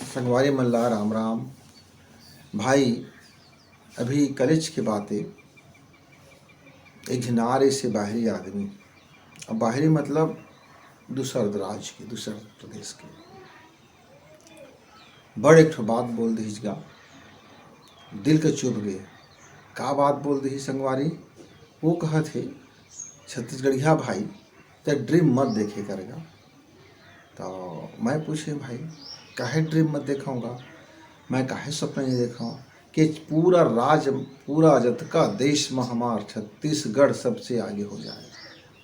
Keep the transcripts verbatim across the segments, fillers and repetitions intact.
संगवारी मन ला राम राम। भाई, अभी कलेज के बात ए, एक झन आ रहिस हे बाहरी आदमी। अब बाहरी मतलब दूसर राज के, दूसर प्रदेश के। बड़ एक ठो बात बोल दिहिस गा, दिल के चुभ गे। का बात बोल दिहिस संगवारी? वो कहत हे, "छत्तीसगढ़िया भाई, ते ड्रीम मत देखे कर गा।" तो मैं पूछे, "भाई, काहे ड्रीम मत देखूँगा? मैं काहे सपना नहीं देखूँ कि पूरा राज, पूरा जतका देश में हमार छत्तीसगढ़ सबसे आगे हो जाए?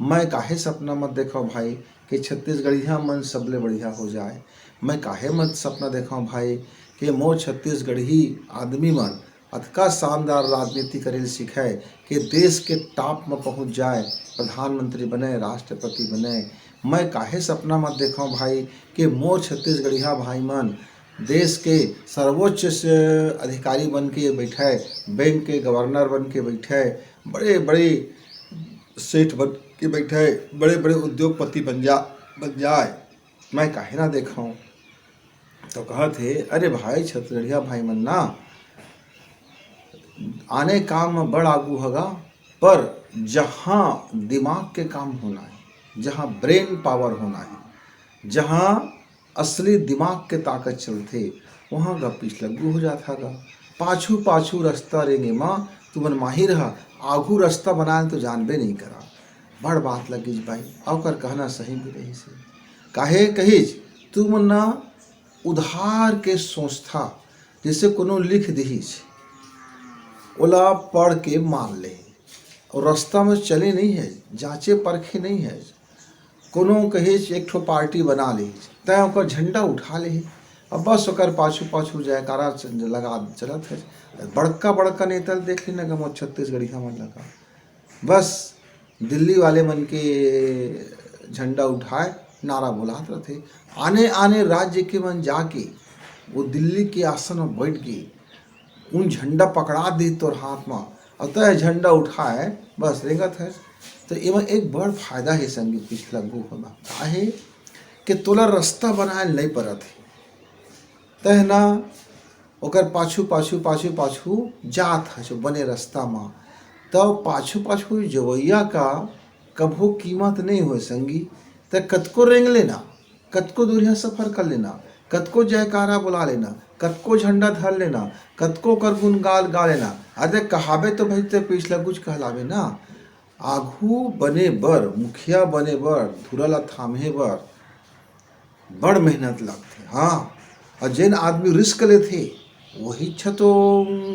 मैं काहे सपना मत देखूँ भाई कि छत्तीसगढ़िया मन सबले बढ़िया हो जाए? मैं काहे मत सपना देखूँ भाई कि मोर छत्तीसगढ़ी आदमी मन अतका शानदार राजनीति करे ल सीखे कि देश के टॉप म पहुँच जाए, प्रधानमंत्री बने, राष्ट्रपति बने? मैं काहे सपना मत देखूँ भाई कि मोर छत्तीसगढ़िया भाई मन देश के सर्वोच्च से अधिकारी बन के बैठे, बैंक के गवर्नर बन के बैठे, बड़े बड़े सेठ बन के बैठे, बड़े बड़े उद्योगपति बन जा बन जाए, मैं काहे ना देखूँ?" तो कहत हे, "अरे भाई, छत्तीसगढ़िया भाई मन ना, आने काम में बड़ आगू हगा, पर जहाँ दिमाग के काम होना है, जहाँ ब्रेन पावर होना है, जहाँ असली दिमाग के ताकत चलथे, वहाँ गा पिछलग्गू हो जात हगा। पाछू पाछू रस्ता रेंगे मा तुमन माहिर हा, आगू रस्ता बनाए तो जानबे नहीं करा।" बड़ बात लगिस भाई, अउ ओकर कहना सही भी रहिस हे। काहे कहिस, तुमन ना उधार के सोचथा, जैसे कोनो लिख दिहिस, ओला पढ़ के मान ले, अउ रस्ता में चले नहीं है, जांचे परखे नहीं है। कोनो कहिस एक ठो पार्टी बना लिहिस, तैं ओकर झंडा उठा लिहिस, अब बस ओकर पाछू पाछू जयकारा च-, लगा चलत है। बड़का बड़का नेता ल देख लेना गा, मोर छत्तीसगढ़िया मन लगा, बस दिल्ली वाले मन के झंडा उठाए नारा बोलात रथे। आने आने राज्य के मन जाके वो दिल्ली के आसन में बैठ के उन झंडा पकड़ा दे तोर हाथ में, अउ तय झंडा उठाए बस रेंगत है। तो एमा एक बड़ फायदा हे संगी पिछलग्गू होना। काहे कि तोला रस्ता बनाए नहीं परत हे, तय ना ओकर पाछू पाछू पाछू पाछू जात हस बने रस्ता म। तब पाछू पाछू जवैया का कभू कीमत नहीं होय संगी। त कतको रेंग लेना, कतको दूरिहा सफर कर लेना, कतको जयकारा बुला लेना, कतको झंडा धर लेना, कतको कर गुनगाल गा लेना। अरे कहाबे तो भाई ते पिछलग्गूच कहलाबे ना। आघू बने बर, मुखिया बने बर, धुरा ला थाम्हे बर बड़ मेहनत लगथे। हाँ, अउ जेन आदमी रिस्क लेथे, वही छ तो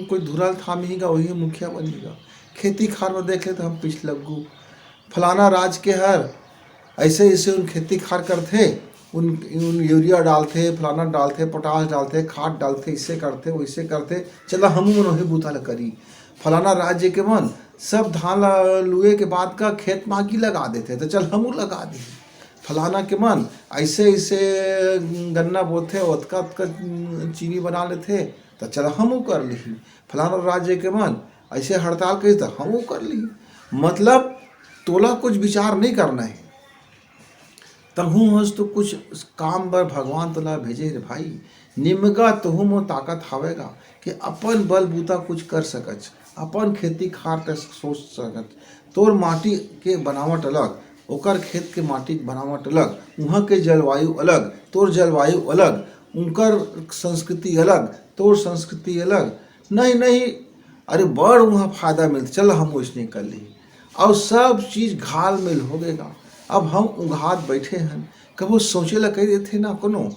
कोई धुरा ल थामही गा, वही मुखिया बनही गा। खेती खार में देख ले तो हम पिछलग्गू, फलाना राज के हर ऐसे ऐसे उन खेती खार करथे, उन उन यूरिया डालथे, फलाना डालथे, पोटाश डालथे, खाद डालथे, इसे करथे, वैसे करथे, चला हमू मन वही बूता ल करी। फलाना राज्य के मन सब धान ल लुए के बाद का खेत मागी लगा देथे, तो चल हमू लगा दी। फलाना के मन ऐसे ऐसे गन्ना बोथे, ओतका ओतका चीनी बना लेथे, तो चल हमू कर लिही। फलाना राज्य के मन ऐसे हड़ताल करिस, तो हमू कर लिही। मतलब तोला कुछ विचार नहीं करना है। तहूँ हस तो कुछ काम बर भगवान तोला भेजे रे भाई। निमगा तहूँ म ताकत हावय गा कि अपन बल बूता कुछ कर सकच, अपन खेती खार तक सोच सकच। तोर माटी के बनावट अलग, ओकर खेत के माटी के बनावट अलग, उहाँ के जलवायु अलग, तोर जलवायु अलग, उनकर संस्कृति अलग, तोर संस्कृति अलग। नहीं, नहीं, अरे बड़ उहाँ फायदा मिलथे, चल हम वैसने कर ली। अउ सब चीज घाल मेल हो गे गा। अब हम उघात बैठे हन, कभू सोचे ला कही देथे ना कोनो,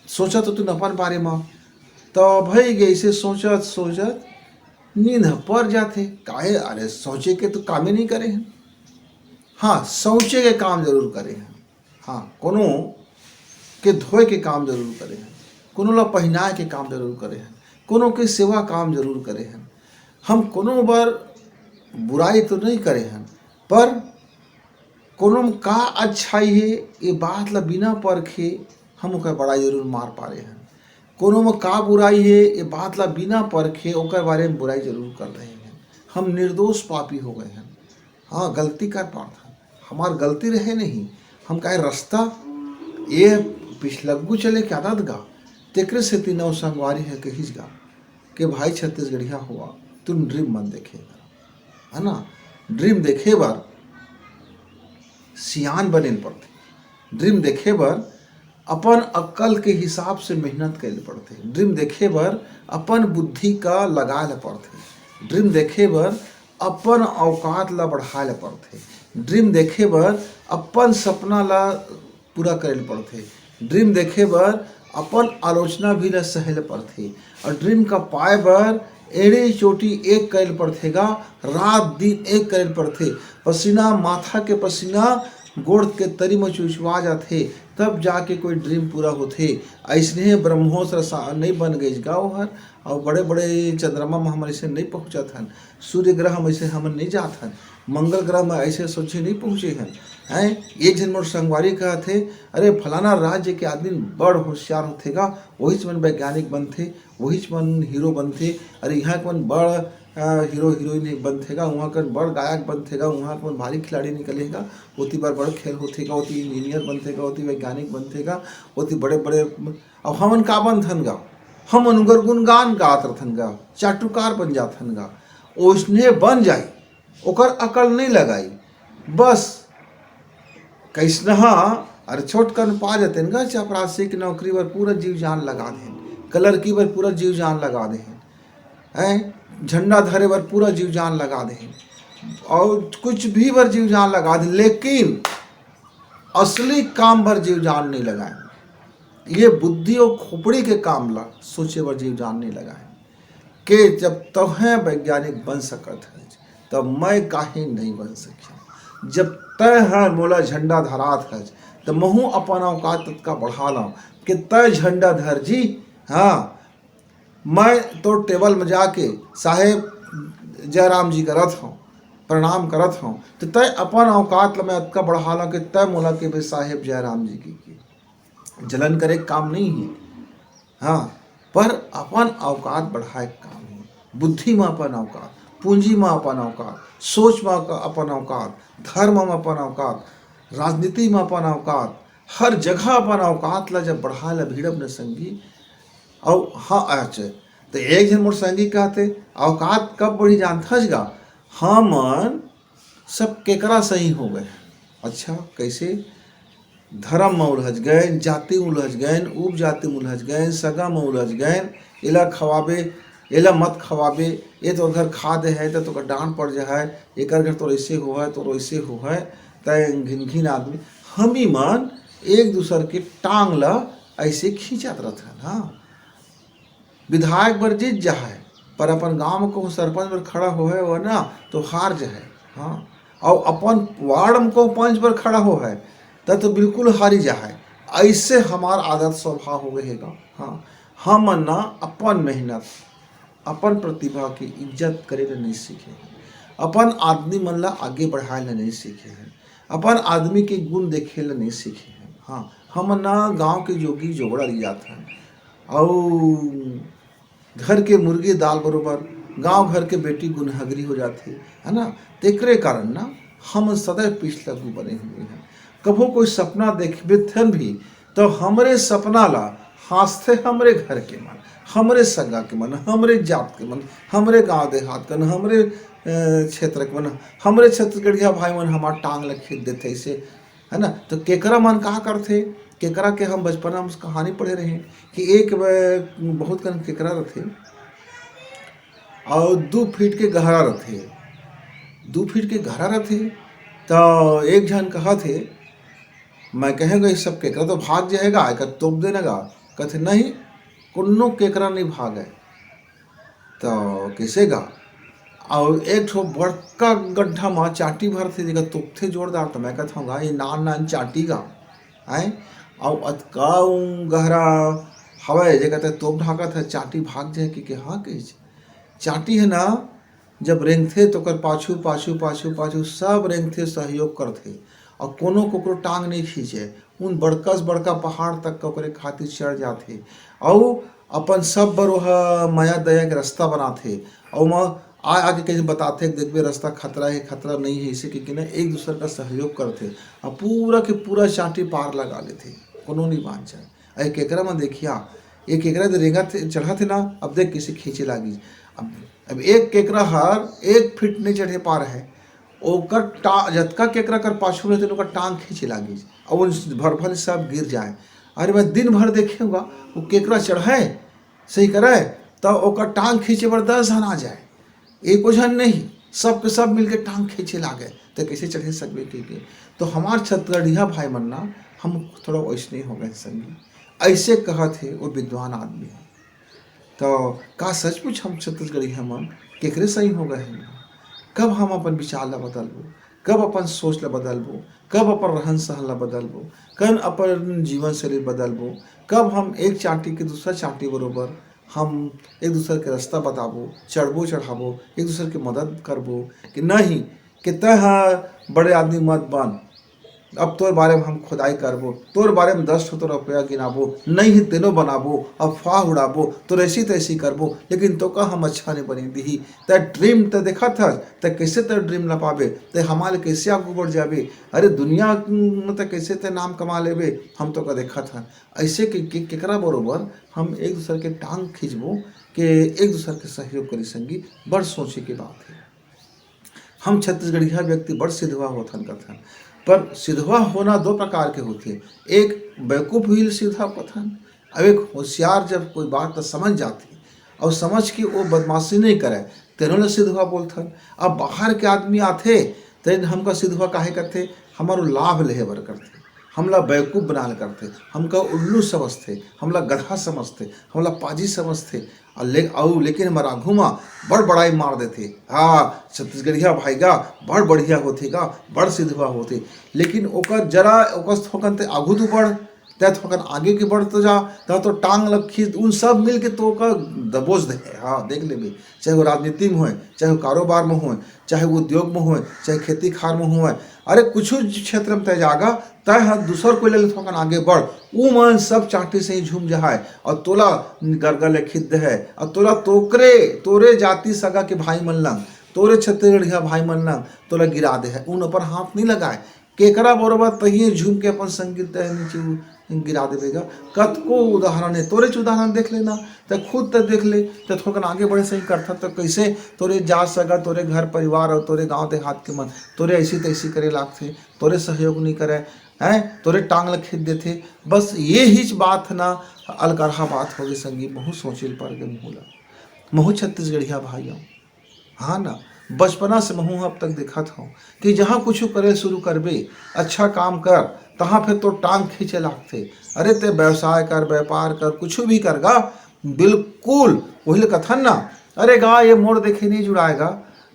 सोचा तो तुन अपन बारे म। तो भई गे, ऐसे सोचत सोचत नींद ह पर जाथे। काहे? अरे सोचे के तो कामे नहीं करे हन। हाँ, सोचे के काम जरूर करे हन। हाँ, कोनो के धोए के काम जरूर करे हन, कोनो ला पहिनाए के काम जरूर करे हन, कोनो के सेवा काम जरूर करे हन। हम कोनो बर बुराई तो नहीं करे हन, पर कोनो म का अच्छाई हे, ये बात ला बिना परखे हम ओकर बड़ाई जरूर मार पारे हन। कोनो म का बुराई हे, ये बात ला बिना परखे ओकर बारे में बुराई जरूर कर रहे हन। हम निर्दोष पापी हो गए हन। हाँ, गलती कर पाथन, हमार गलती रहे नहीं। हम काहे रस्ता ये पिछलग्गू चले के आदत गा, तेकरे सेती नौ संगवारी ह कहिस गा के भाई छत्तीसगढ़िया होवा, तुम ड्रीम मन देखे बर, है ना? ड्रीम देखे बर सियान बने ल पड़थे। ड्रीम देखे बर अपन अक्ल के हिसाब से मेहनत करे ल पड़थे। ड्रीम देखे बर अपन बुद्धि का लगाए ल पड़थे। ड्रीम देखे बर अपन औकात ला बढ़ाए ल पड़थे। ड्रीम देखे बर अपन सपना ला पूरा करे ल पड़थे। ड्रीम देखे बर अपन आलोचना भी ल सहे ल पड़थे। और ड्रीम का पाए बर एड़ी चोटी एक करे ल पड़थे गा, रात दिन एक करे ल पड़थे। पसीना, माथा के पसीना गोड़ के तरी म चुचवा जाथे, तब जाके कोई ड्रीम पूरा होथे। अइसने ब्रह्मोस रसा-, नइ बन गइस गा ओहर, अउ बड़े-बड़े चंद्रमा म हमन अइसे नइ पहुँचत हन, सूर्य ग्रह म अइसे हमन नइ जात हन, मंगल ग्रह म अइसे सोझे नइ पहुँचे हन। हैं, एक झन मोर संगवारी कहत हे, "अरे, फलाना राज्य के आदमी बड़ होशियार होथे गा, वहीच मन वैज्ञानिक बनथे, वहीच मन हीरो बनथे, अरे, इहाँ के मन बड़, अ, हीरो हीरोइन बनथे गा, उहाँ के मन बड़ गायक बनथे गा, उहाँ के मन भारी खिलाड़ी निकले गा, ओती बड़ बड़ खेल होथे गा, ओती इंजीनियर बनथे गा, ओती वैज्ञानिक बनथे गा, ओती बड़े बड़े।" अब हमन का बनथन गा? हमन उंकर गुणगान गात रथन गा, चाटुकार बन जाथन गा। ओइसने बन जाई, ओकर अकल नइ लगाई। बस कइसनहा, अरे, छोटकन पा जतेन गा, चपरासी के नौकरी बर पूरा जीव जान लगा देहेन, कलरकी बर पूरा जीव जान लगा देहेन, हैं, झंडा धरे बर पूरा जीव जान लगा देहेन, अउ कुछ भी बर जीव जान लगा देहेन, लेकिन असली काम बर जीव जान नइ लगाएन। ये बुद्धि अउ खोपड़ी के काम ला सोचे बर जीव जान नइ लगाएन। के जब तहें वैज्ञानिक बन सकत हस, तब मैं काहे नइ बन सकिहूँ? जब तैं ह मोला झंडा धरात हस, त महूँ अपन औकात ततका बढ़ा लंव के तैं झंडा धर जी। हाँ, मैं तोर टेबल में जाके साहेब जयराम जी करत हंव, प्रणाम करत हंव, त तैं अपन औकात ल मैं अतका बढ़ा लंव के तैं मोला के साहेब जयराम जी की, की। जलन करे के काम नइ हे, हाँ, पर अपन औकात बढ़ाए के काम हे। बुद्धि म अपन औकात, पूंजी म अपन औकात, सोच म अपन औकात, धर्म म अपन औकात, राजनीति म अपन औकात, हर जगह अपन औकात ला जब बढ़ाए ला भिड़ब न संगी, अउ हाँ, अच्छा, त एक झन मोर संगी कहथे, "औकात कब बढ़ी जानथस गा? हमन सब केकरा सही हो गए।" अच्छा, कइसे? धरम म उलझ गएन, जाति म उलझ गएन, उपजाति म उलझ गएन, सगा म उलझ गएन, एला खवाबे, एला मत खवाबे, ए तो घर खा दे है, त तोकर डांट पड़ जाए, एकर घर तोर ऐसे होहय, तोर वैसे होहय, तै घिन घिन आदमी। हमी मन एक दूसर के टांग ल ऐसे खींचत रथन। हाँ, विधायक बर जीत जाहय, पर अपन गांव म कहूँ सरपंच बर खड़ा होहय, वो ना तो हार जाहय। हाँ, अउ अपन वार्ड म कहूँ पंच बर खड़ा होहय, त तो बिल्कुल हारी जाहय। ऐसे हमार आदत स्वभाव हो गए हे गा। हाँ, हमन ना अपन मेहनत, अपन प्रतिभा के इज्जत करे ल नइ सीखे हन, अपन आदमी मन ल आगे बढ़ाए ल नइ सीखे हन, अपन आदमी के गुण देखे ल नइ सीखे हन। हाँ, हमन ना गांव के जोगी जोगड़ा रिजात हन, अउ घर के मुर्गी दाल बरोबर गांव घर के बेटी गुनहगरी हो जाथे, है ना? तेकरे कारण ना हमन सदैव पिछलग्गू बने हुए हन। कभू कोई सपना देखबे थन भी, तो हमरे सपना ला हाँसथे हमरे घर के मन, हमरे सगा के मन, हमरे जात के मन, हमरे गांव देहात के मन, हमरे, अ, क्षेत्र के मन, हमरे छत्तीसगढ़िया भाई मन हमार टांग ला खींच देथे ऐसे, है ना? तो केकरा मन का करथे, केकरा के हम बचपना में कहानी पढ़े रहे कि एक ब-, बहुत कन केकरा रथे, अउ दू फीट के गहरा रथे। दू फीट के गहरा रथे, त एक झन कहत हे, "मैं कहे गा, ये सब केकरा तो भाग जाएगा, एकर तोप देना गा।" कहथे, "नहीं, कोनो केकरा नहीं भागे।" त कइसे गा? अउ एक ठो बड़का गड्ढा म चांटी भरथे, जेकर तोपथे जोरदार, त मैं कहत हंव गा, "ये नान नान चांटी गा।" हैं? अउ अतका ऊं गहरा हवय, जेकर तक तोप ढाकत हे, चांटी भाग जाए कि, कि हाँ कहिस। चांटी हे ना, जब रेंगथे तो ओकर पाछू, पाछू, पाछू, पाछू सब रेंगथे, सहयोग करथे। अउ कोनो कोकरो टांग नइ खींचे। उन बड़का से बड़का पहाड़ तक ओकरे खातिर चढ़ जाथे। अउ अपन सब बर ओह मया दया के रास्ता बनाथे। अउ ओमा आ, आके कहीं बताथे, "देखबे, रास्ता खतरा हे, खतरा नहीं हे," इसे कहिके ना एक दूसर का सहयोग करथे। अउ पूरा के पूरा चांटी पार लगा लेथे, कोनो नहीं बांचय। अरे केकरा मन देखिया, एक केकरा दे रेंगत हे, चढ़त हे ना, अब देख कइसे खींचे लागिस। अब, अब एक केकरा हर एक फीट नहीं चढ़े पार है, ओकर टा-, जतका केकरा कर पाछू रहते, ओकर टांग खींचे लागिस, अब उन भर भर सब गिर जाए। अरे, मैं दिन भर देखे हँव, वो केकरा चढ़े, सही करे, त ओकर टांग खींचे बर दस झन आ जाए, एको झन नहीं, सब के सब मिलके टांग खींचे लागे, त कइसे चढ़े सकबे कहिके। तो हमार छत्तीसगढ़िया भाई मन ना, हम थोड़ा वइसने हो गए संगी, अइसे कहत हे वो विद्वान आदमी ह। तो का सचमुच हम छत्तीसगढ़िया मन केकरे सही हो गए हैं? कब हम अपन विचार ला बदलबो, कब अपन सोच ला बदलबो, कब अपन रहन सहन ला बदलबो, कब अपन जीवन शैली बदलबो, कब हम एक चांटी के दूसरा चांटी बरोबर हम एक दूसर के रास्ता बताबो, चढ़बो चढ़ाबो, एक दूसर के मदद करबो कि नहीं कि तैं ह बड़े आदमी मत बन, अब तोर बारे में हम खुदाई करबो, तोर बारे में दस ठो तो रुपया गिनाबो, नहीं ही तेनो बनाबो, अफवाह उड़ाबो, तोर ऐसी तैसी करबो, लेकिन तोका हम अच्छा नहीं बने दिही। तै ड्रीम तै देखत हस, तै कैसे तै ड्रीम ला पाबे, तै हमारे कैसे आगू बढ़ जाबे? अरे दुनिया में तै कैसे तै नाम कमा लेबे, हम तोका देखत हन। ऐसे के, के, केकरा बरोबर हम एक दूसर के टांग खींचबो, के एक दूसर के सहयोग करी संगी, बड़ सोचे के बात है। हम छत्तीसगढ़िया व्यक्ति बड़ सिधवा होथन कथन, पर सिधवा होना दो प्रकार के होथे। एक बेवकूफ भी सिधवा कथन, अब एक होशियार जब कोई बात ला समझ जाथे और समझ के वो बदमाशी नहीं करे, तेनो ला सिधवा बोलथन। अब बाहर के आदमी आथे, तेन हमका सिधवा काहे करथे? हमारो लाभ लेहे बर करथे, हमला बेवकूफ बनाए ला करथे, हमका उल्लू समझथे, हमला गधा समझथे, हमला पाजी समझथे। और ले, अउ लेकिन हमार आघू मा बड़ बड़ाई मार देथे, हाँ, छत्तीसगढ़िया भाई गा बड़ बढ़िया होथे गा, बड़ सिधवा होथे। लेकिन ओकर जरा, ओकर थोकन ते आघू तू बढ़, तै थोकन आगे के बढ़ तो जा, तै तो टांग लग खींच, उन सब मिल के तो ओकर दबोच दे। हाँ, देख लेबे, चाहे वो राजनीति में होय, चाहे वो कारोबार में होय, चाहे वो उद्योग में होय, चाहे खेती खार में होय, अरे कुछ क्षेत्र में तै जागा, तै ह दूसर कोई ले थोकन आगे बढ़, उ मन सब चांटी से ही झूम जहाय और तोला गरगा ले खींच दे है और तोला तोकरे, तोरे जाति सगा के भाई मन लंग, तोरे छत्तीसगढ़िया भाई मन लंग तोला गिरा दे है। उन ऊपर हाथ नहीं लगाए, केकरा बरोबर तहिए झूम के अपन संगीत तय नीचे उ-, गिरा देबे गा। कतको उदाहरण है, तोरे च उदाहरण देख लेना, तै खुद तै देख ले, तै थोकन आगे बढ़े सही करथा, तो कैसे तोरे जात सगा, तोरे घर परिवार और तोरे गांव देहात के मन तोरे ऐसी तैसी करे लागथे, तोरे सहयोग नहीं करे, हैं, तोरे टांग ल खींच देथे। बस ये हिच बात ना अलकरहा बात होगे संगी, महू सोचे ल पर गे महू ला, महू छत्तीसगढ़िया भाई हूँ। हाँ ना, बचपना से महू अब तक देखत हूँ कि जहाँ कुछ करे शुरू करबे, अच्छा काम कर, तहाँ फिर तो टांग खींचे लागथे। अरे ते व्यवसाय कर, व्यापार कर, कुछ भी कर गा, बिल्कुल वही ले कथन ना, अरे गा ये मोर देखे नहीं जुड़ाएगा।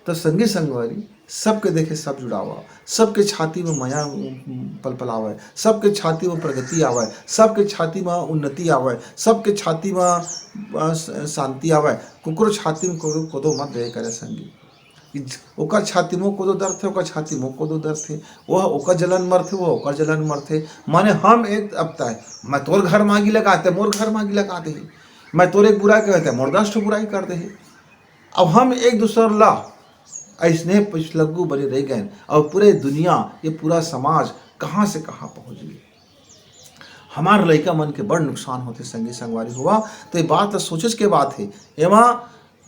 तो संगी संगवारी, सबके देखे सब जुड़ावा, सबके छाती में मया पलपलावे, सबके छाती में प्रगति आवे, सबके छाती में उन्नति आवे, सबके छाती में, अ, स-, शांति आवे। कुकरो छाती में कोनो कोदो मत दे करे संगी। इ ज-, ओकर छाती में कोदो दर्द थे, ओकर छाती में कोदो दर्द थे, वह ओकर जलन मरथे, वह ओकर जलन मरथे। माने हम एक अब तय, मैं तोर घर मागी लगाते, मोर घर मागी लगाते ही, मैं तोर एक बुराई कहते, मोर दस ठो बुराई कर दे ही। अब हम एक दूसर ला ऐसने पिछलग्गू बने रह गए और पूरे दुनिया, ये पूरा समाज कहाँ से कहाँ पहुँच गए। हमार लइका मन के बड़ नुकसान होथे संगी संगवारी हुआ। तो ये बात तो सोचेच के बात है, एमा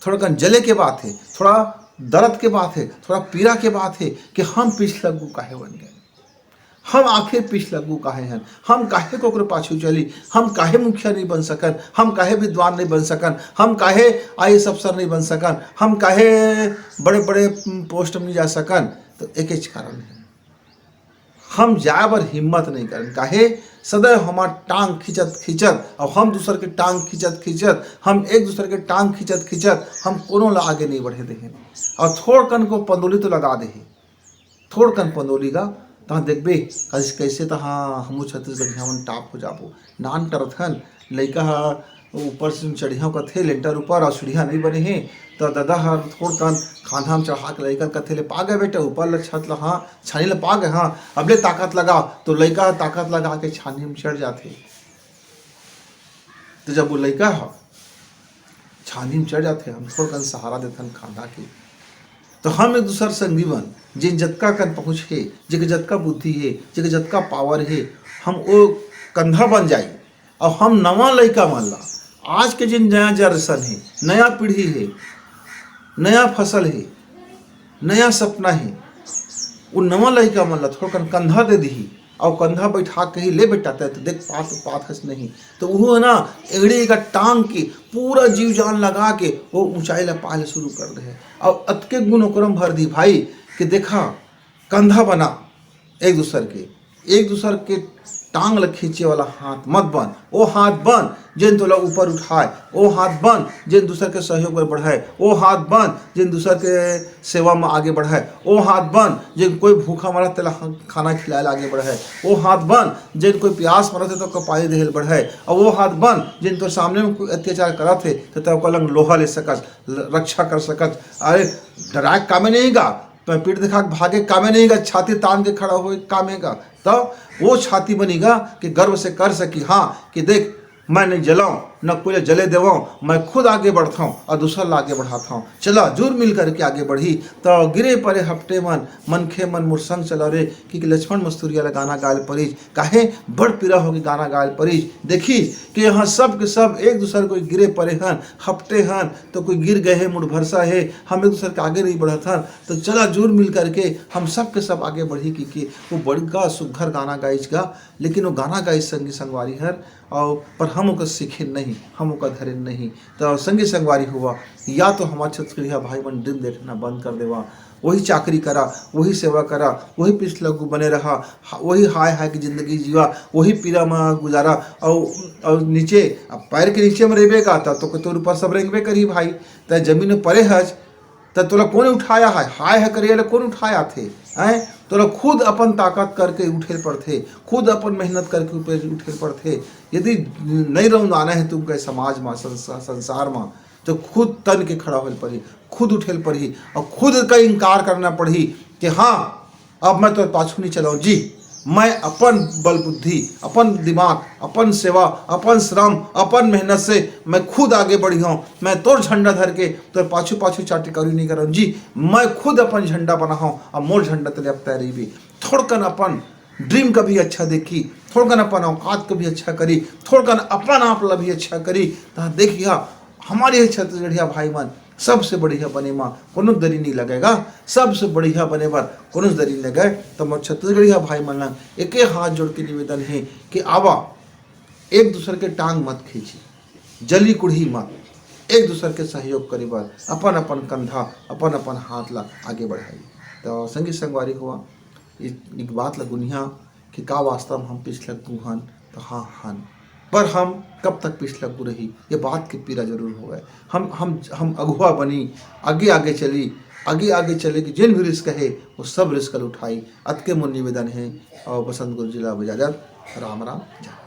थोड़ा कन जले के बात है, थोड़ा दर्द के बात है, थोड़ा पीड़ा के बात है कि हम पिछलग्गू काहे बन गए। हम आखिर पिछलग्गू काहे हन? हम काहे कोकरो पाछू चली? हम काहे मुखिया नहीं बन सकन? हम काहे विद्वान नहीं बन सकन? हम काहे आईएएस अफसर नहीं बन सकन? हम काहे बड़े बड़े पोस्ट में नहीं जा सकन? तो एक कारण है, हम जाए बर हिम्मत नहीं करन। काहे? सदैव हमार टांग खींचत खींचत, और हम दूसर के टांग खींचत खींचत, हम एक दूसर के टांग खींचत खींचत हम कोनो ला आगे नहीं बढ़े देहेन। और थोड़ कन को पंदोली तो लगा देहे, थोड़ कन पंदोली गा, तहाँ देखबे, कइसे, कइसे तहाँ हमू छत्तीसगढ़िया मन टॉप हो जाबो। नान टरथन, लइका ह ऊपर से चढ़िया कथे, लेंटर ऊपर, और सीढ़िया नहीं बने हे, त ददा ह थोड़ कन खांधा में चढ़ा के लइका कथे, "ले पा गए बेटा, ऊपर ले छत ला, हाँ, छानी ले पा गए, हाँ, अब ले ताकत लगा।" तो लइका ह ताकत लगा के छानी में चढ़ जाथे। तो जब वो लइका ह छानी में चढ़ जाथे, हम थोड़ कन सहारा देथन खांधा के। तो हम एक दूसर संगी बन, जिन जतका कन पहुँच हे, जेके जतका बुद्धि हे, जेके जतका पावर हे, हम ओ कंधा बन जाई। और हम नवा लइका मन ला, आज के जिन नया जनरेशन हे, नया पीढ़ी हे, नया फसल हे, नया सपना हे, वो नवा लइका मन ला थोड़कन कंधा दे दिही, अउ कंधा बैठा के ही, "ले बेटा, तै तो देख पात, पात हस नहीं।" तो वो है ना, एड़ी का टांग के पूरा जीव जान लगा के वो ऊंचाई ला पाले शुरू कर दे। अउ अतके गुण ओकरम भर दी भाई, कि देखा, कंधा बना एक दूसर के, एक दूसर के टांग ल खींचे वाला हाथ मत बन। वो हाथ बन जेन तोला ऊपर उठाए, वो हाथ बन जेन दूसर के सहयोग बर बढ़ाए, वो हाथ बन जेन दूसर के सेवा में आगे बढ़ाए, वो हाथ बन जेन कोई भूखा मरा तेला खाना खिलाए ला आगे बढ़ाए, वो हाथ बन जेन कोई प्यास मरत हे तो ओकर पानी देहे ल बढ़ाए, और वो हाथ बन जेन तोर सामने में कोई अत्याचार करत हे तो तै ओकर लंग लोहा ले सकत, ल-, रक्षा कर सकत। अरे, डराए कामे नहीं गा, पीठ दिखा के भागे कामे नहीं गा, छाती तान के खड़ा होए कामे गा। तो वो छाती बनी गा कि गर्व से कर सकी, हाँ, कि देख, मैं नहीं जलाऊं, न कोई ला जले देवाऊं, मैं खुद आगे बढ़ता हूँ और दूसर ला आगे बढ़ाता हूँ। चला जुर मिल करके आगे बढ़ी। तो गिरे परे हपटे मन, मनखे मन मोर संग चला रे, कि लक्ष्मण मस्तुरिया ला गाना गायल परिस, काहे बड़ पीरा होके गाना गायल परिस। देखिस कि यहाँ सब के सब एक दूसर कोई गिरे परे हन, हपटे हन, तो कोई गिर गए हे, मुड़ भरसा हे, हम एक दूसर के आगे नहीं बढ़त हन, तो चला जुर मिल करके हम सब के सब आगे बढ़ी, कि, कि वो बड़का सुघर गाना गाइस गा, लेकिन वो गाना गाइस संगी संगवारी हर, और पर हम ओकर सीखे नहीं, हम ओकर धरे नहीं। तो संगी संगवारी हुआ, या तो हमार छत्तीसगढ़िया भाई मन ड्रीम देखना बंद कर देवा, वही चाकरी करा, वही सेवा करा, वही पिछलग्गू बने रहा, हा-, वही हाय हाय की जिंदगी जीवा, वही पीरा में गुजारा, और, और नीचे, अब पैर के नीचे में रेबे का, तब तो तोर ऊपर सब रेंगबे करी भाई। तै जमीन में परे हस, त तोला कोन उठाया है? हाय ह करे ले कोन उठाया थे? हैं? तोला खुद अपन ताकत करके उठे ल पड़थे, खुद अपन मेहनत करके ऊपर उठे ल पड़थे। यदि नहीं रौंदाना है तुमके समाज मा, संसा-, संसार मा, तो खुद तन के खड़ा होल पड़ही, खुद उठे ल पड़ही और खुद का इनकार करना पड़ही कि हाँ, अब मैं तोर पाछू नहीं चलाऊं जी। मैं अपन बल बुद्धि, अपन दिमाग, अपन सेवा, अपन श्रम, अपन मेहनत से मैं खुद आगे बढ़ी हूँ। मैं तोर झंडा धर के तोर पाछू पाछू चाटी करी नहीं करऊँ जी। मैं खुद अपन झंडा बना हूँ, अब मोर झंडा तले अब तैरी भी। थोड़कन अपन ड्रीम का भी अच्छा देखी, थोड़कन अपन औकात का भी अच्छा करी, थोड़कन अपन आप ला भी अच्छा करी। तहाँ देखिया, हमारे छत्तीसगढ़िया भाई मन, सबसे बढ़िया बने मा कोनो दरी नहीं लगेगा, सबसे बढ़िया बने बर कोनो दरी नहीं लगे। तो मोर छत्तीसगढ़िया भाई मन ला एके हाथ जोड़ के निवेदन है कि आवा, एक दूसर के टांग मत खींची, जली कुढ़ी मत, एक दूसर के सहयोग करे बर अपन अपन कंधा, अपन अपन हाथ ला आगे बढ़ाई। तो संगी संगवारी हुआ, इ-, एक बात ला गुनिया कि का वास्तव में हम पिछलग्गू हन? तो हाँ, हन। पर हम कब तक पिछलग्गू रही, ये बात के पीरा जरूर होवे। हम, हम, हम अगुवा बनी, आगे, आगे चली, आगे, आगे चले कि जिन भी रिस्क है, वो सब रिस्क ल उठाई। अतके मोर निवेदन है और बसंत गुरु जी ला इजाजत। राम राम, जय।